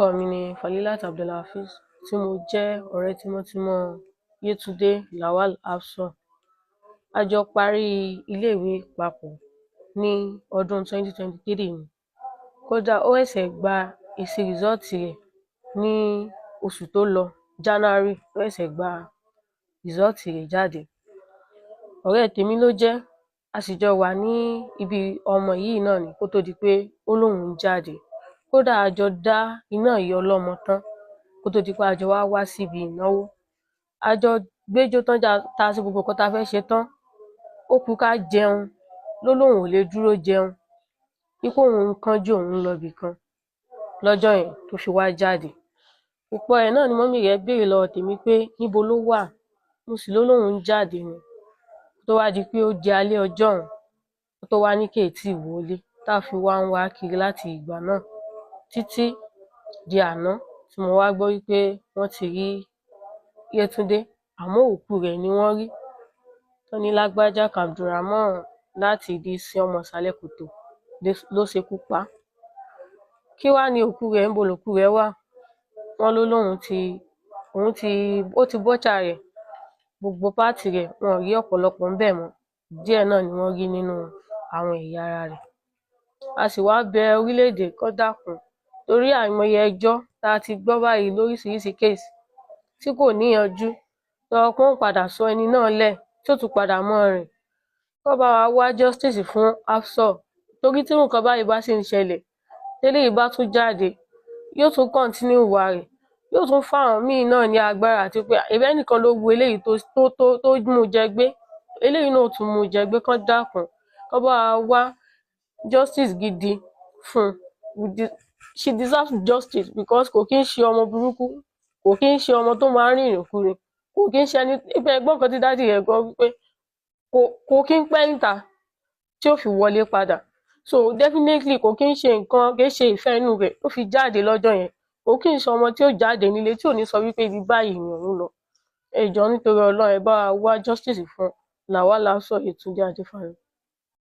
Orúkọ mi ni Falilat Abdulhafiz, tí mo jẹ́ ọ̀rẹ́ tímọ́tímọ́ Yétúndé Lawal Hafsoh. A jọ parí iléèwé papọ̀ ní ọdún 2023 ni. Kódà ó ṣẹ̀ṣẹ̀ gba èsì result rẹ̀ ní oṣù tó lọ, January ló ṣẹ̀ṣẹ̀ gba result rẹ̀ jáde. Ọ̀rẹ́ tèmi ló jẹ́, a sì jọ wà ní ibi ọmọ yìí náà ni kó tó di pé ó lóun ń jáde. Kódà a jọ dá iná ìyá ọlọ́mọ tán kó tó di pé a jọ wá wá síbi ìnáwó. A jọ gbéjó tán, tá a ṣe gbogbo nǹkan tá a fẹ́ ṣe tán. Ó kù ká jẹun, ló lóun ò lè dúró jẹun, wípé òun ń kánjú, òun ń lọ ibìkan lọ́jọ́ yẹn tó fi wá jáde. Òpò ẹ̀ náà ni mummy rẹ̀ béèrè lọ́wọ́ tèmi pé níbo ló wà. Mo sì ló lóun ń jáde ni. Tó wá di pé ó di alẹ́ ọjọ́ òun, kó tó wá ní kéè tíì wọlé, tá a fi wá ń wá kiri láti ìgbà náà títí di àná tí mo wá gbọ́ wípé wọ́n ti rí Yétúndé, àmọ́ òkú rẹ̀ ni wọ́n rí. Wọ́n ní lágbájá Abdulrahman láti ìdí ìsìn ọmọ ìsàlẹ̀ kòtò ló ṣekú pa á. Kí wàá ní òkú rẹ̀, níbo lòkú rẹ̀ wà? Wọ́n ló lóun ti òun ti ó ti bọ́ṣà rẹ̀, gbogbo páàtì rẹ̀, wọn ò rí ọ̀pọ̀lọpọ̀ ńbẹ̀ mọ́. Díẹ̀ náà ni wọ́n rí nínú àwọn ẹ̀yà ara rẹ̀. A sì wá bẹ orílẹ̀-èdè kán dákun, torí àìmọye ẹjọ́ tá a ti gbọ́ báyìí lóríṣiríṣi case tí kò níyanjú, tọ́jọ́ pé wọ́n ó padà sọ ẹni náà lẹ̀ tí ó tún padà máa rìn. Kán bá wa wá justice fún Hafsoh, torí tí nǹkan báyìí bá sì ń ṣẹlẹ̀, téléyìí bá tún jáde, yóò tún continue ìwà rẹ̀, yóò tún fáwọn míì náà ní agbára àti pé ẹbí ẹnìkan ló wu eléyìí tó mú un jẹ gbé, eléyìí náà ó tún mú un jẹ gbé. Kán dákun, kán bá wa wá justice gidi fún un. She deserves justice because kò kí ń ṣe ọmọ burúkú, kò kí ń ṣe ọmọ tó máa ń rìn ìrìnkurìn, kò kí ń ṣe ẹni pé ẹgbọ́n kan tí daddy rẹ̀ gan wípé kò kí ń pẹ́ níta tí ó fi wọlé padà. So definitely kò kí ń ṣe nǹkan, kì í ṣe ìfẹ́ inú rẹ̀ ló fi jáde lọ́jọ́ yẹn. Kò kí ń ṣe ọmọ tí ó jáde nílé tí ò ní sọ wípé ibi báyìí ni òun lọ. Ẹ jọ̀ọ́, nítorí Ọlọ́run, ẹ bá wa wá justice fún Lawal Hafsoh Yétúndé Adéfáyọ̀.